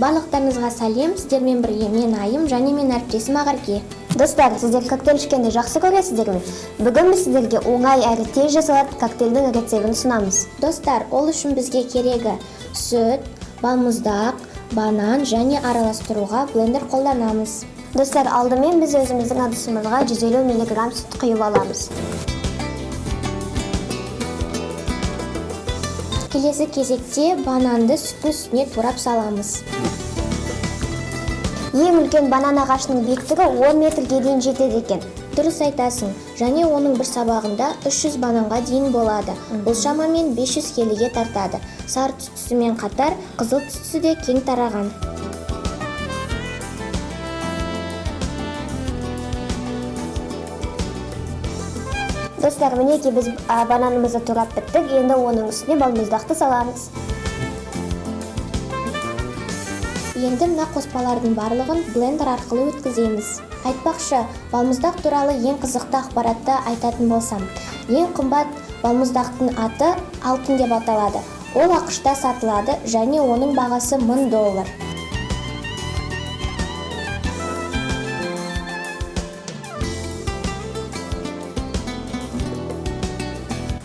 Барлықтарыңызға сәлем, сіздермен бірге мен, Айым, және мен әріптесім Ақерке. Достар, сіздер коктейль ішкенді жақсы көресіздер ме? Бүгін біз сіздерге оңай әрі тез жасалатын коктейльдің рецебін ұсынамыз. Достар, ол үшін бізге керегі сүт, балмұздақ, банан және араластыруға блендер қолданамыз. Достар, алдымен біз өзіміздің ыдысымызға 150 мг сүт құйып аламыз. Келесі кезекте бананды сүттің үстіне турап саламыз. Ең үлкен банан ағашының биіктігі 10 метрге дейін жетеді екен. Дұрыс айтасың, және оның бір сабағында 300 бананға дейін болады. Бұл шамамен 500 келіге тартады. Сары түстісімен қатар қызыл түстісі де кең тараған. Достар, мінекей біз бананымызды турап біттік. Енді оның үстіне балмұздақты саламыз. Енді мына қоспалардың барлығын блендер арқылы өткіземіз. Айтпақшы, балмұздақ туралы ең қызықты ақпаратты айтатын болсам, ең қымбат балмұздақтың аты алтын деп аталады. Ол АҚШ-та сатылады және оның бағасы $1000.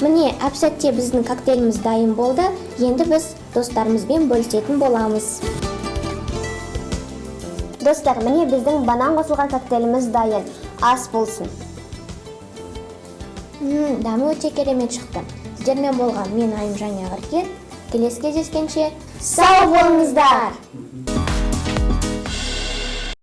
Міне, әп-сәтте біздің коктейліміз дайын болды. Енді біз достарымызбен бөлісетін боламыз. Достар, міне біздің банан қосылған коктейліміз дайын. Ас болсын. Дәмі өте керемет шықты. Сіздермен болған мен, Айым және Ақерке. Келесі кездескенше Сау болыңыздар!